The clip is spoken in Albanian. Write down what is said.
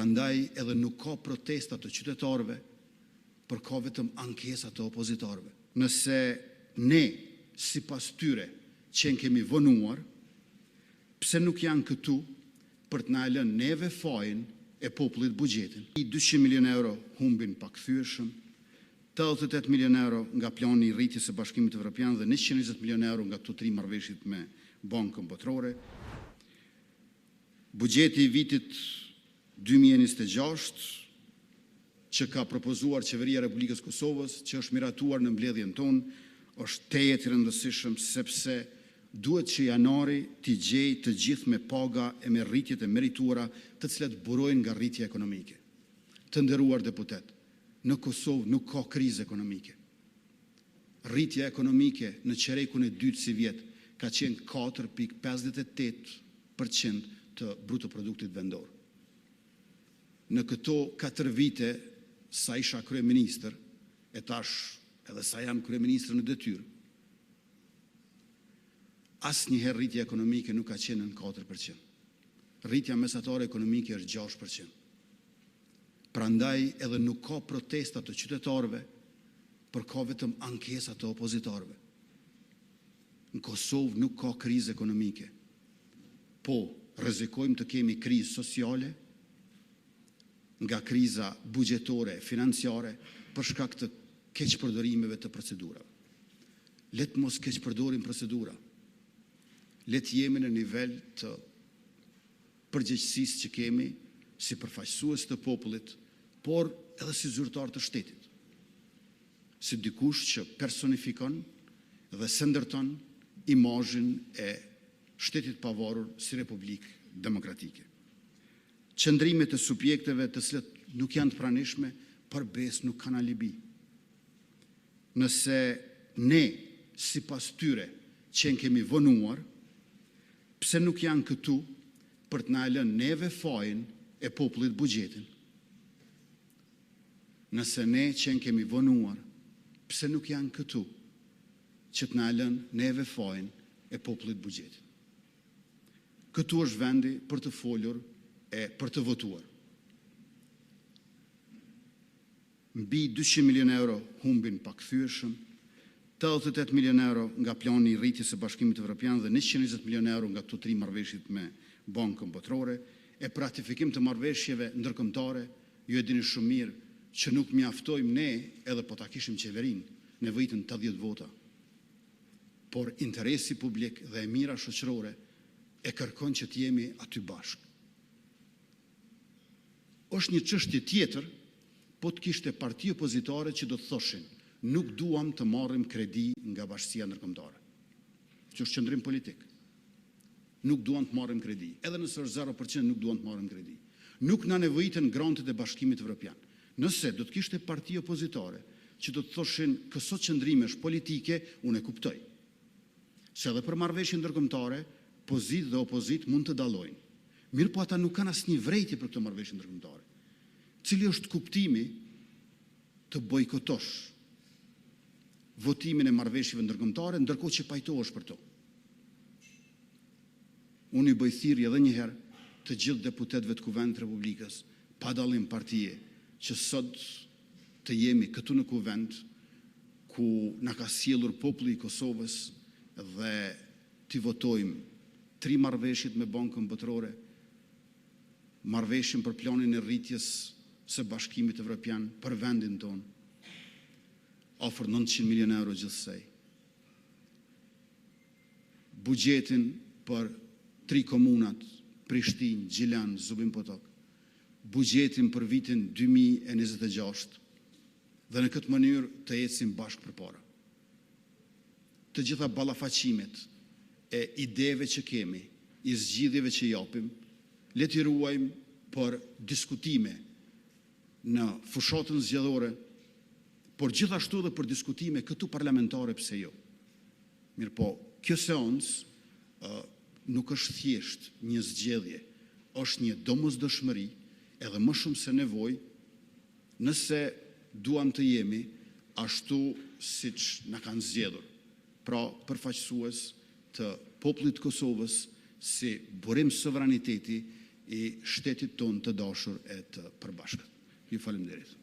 Prandaj edhe nuk ka protesta të qytetarëve, por ka vetëm ankesa të opozitarëve. Nëse ne, sipas tyre, qenkemi vonuar, pse nuk janë këtu për të na e lënë neve fajin e popullit buxhetin? 200 milionë euro humbin pakthyeshëm, 88 milionë euro nga Plani i Rritjes së Bashkimit Evropian dhe 120 milionë euro nga këto tri marrëveshjet me Bankën Botërore. Buxheti i vitit 2026, që ka propozuar Qeveria e Republikës së Kosovës, që është miratuar në mbledhjen tonë, është tejet i rëndësishëm, sepse duhet që janari t'i gjejë të gjithë me paga e me rritje të merituara, të cilat burojnë nga rritja ekonomike. Të nderuar deputetë, Në Kosovë nuk ka krizë ekonomike. Rritja ekonomike në çerekun e dytë sivjet ka qenë 4,58 për qind të bruto produktit vendor. Në këto katër vjet sa isha kryeministër, e tash edhe sa jam kryeministër në detyrë, asnjëherë rritja ekonomike nuk ka qenë nën 4%. Rritja mesatare ekonomike është 6%. Prandaj, edhe nuk ka protesta të qytetarëve, por ka vetëm ankesa të opozitarëve. Në Kosovë nuk ka krizë ekonomike. Po, rrezikojmë të kemi krizë sociale nga kriza buxhetore e financiare për shkak të keqpërdorimeve të procedurave. Le të mos keqpërdorim procedura. Le të jemi në nivel të përgjegjësisë që kemi si përfaqësues të popullit, por edhe si zyrtarë të shtetit. Si dikush që personifikon dhe sendërton imazhin e shtetit të pavarur si Republikë demokratike. Qëndrimet e subjekteve, të cilat nuk janë të pranishme, për besë nuk kanë alibi. Nëse ne, sipas tyre, qenkemi vonuar, pse nuk janë këtu për të na e lënë neve fajin e popullit buxhetin? Nëse ne qenkemi vonuar, pse nuk janë këtu që të na e lënë neve fajin e popullit buxhetin? Këtu është vendi për të folur e për të votuar. Mbi 200 milionë euro humbin pakthyeshëm, 88 milionë euro nga Plani i Rritjes së Bashkimit Evropian dhe 120 milionë euro nga këto tri marrëveshjet me Bankën Botërore. E për ratifikim të marrëveshjeve ndërkombëtare, ju e dini shumë mirë që nuk mjaftojmë ne edhe po ta kishim Qeverinë, nevojiten 80 vota. Por, interesi publik dhe e mira shoqërore e kërkon që të jemi aty bashkë. Është një çështje tjetër po të kishte parti opozitare që do të thoshin: nuk duam të marrim kredi nga bashkësia ndërkombëtare. Që është qëndrim politik. Nuk duam të marrim kredi. Edhe nëse është zero për qind, nuk duam të marrim kredi. Nuk na nevojiten grantet e Bashkimit Evropian. Nëse do të kishte parti opozitare që do të thoshin këso qëndrimesh politike, unë e kuptoj. Se edhe për marrëveshje ndërkombëtare, pozitë dhe opozitë mund të dallojnë. Mirëpo, ata nuk kanë asnjë vërejtje për këto marrëveshje ndërkombëtare. Cili është kuptimi të bojkotosh votimin e marrëveshjeve ndërkombëtare, ndërkohë që pajtohesh për to? Unë ju bëj thirrje edhe një herë të gjithë deputetëve të Kuvendit të Republikës, pa dallim partie, që sot të jemi këtu në Kuvend, ku na ka sjellë populli i Kosovës dhe t'i votojmë tri marrëveshjet me Bankën Botërore, Marrëveshjen për Planin e Rritjes së Bashkimit Evropian për vendin tonë, afër 900 milionë euro gjithsej. Buxhetin për tri komunat Prishtinë, Gjilan, Zubin Potok, buxhetin për vitin 2026 dhe në këtë mënyrë të ecim bashkë përpara. Të gjitha ballafaqimet e ideve që kemi, i zgjidhjeve që japim, le t'i ruajmë për diskutime në fushatën zgjedhore, por gjithashtu edhe për diskutime këtu parlamentare, pse jo. Mirëpo, kjo seancë nuk është thjesht një zgjedhje, është një domosdoshmëri edhe më shumë se nevojë nëse duam të jemi ashtu siç na kanë zgjedhur. Pra, përfaqësues të popullit të Kosovës si burim sovraniteti i i shtetit tonë të dashur e të përbashkët. Ju faleminderit!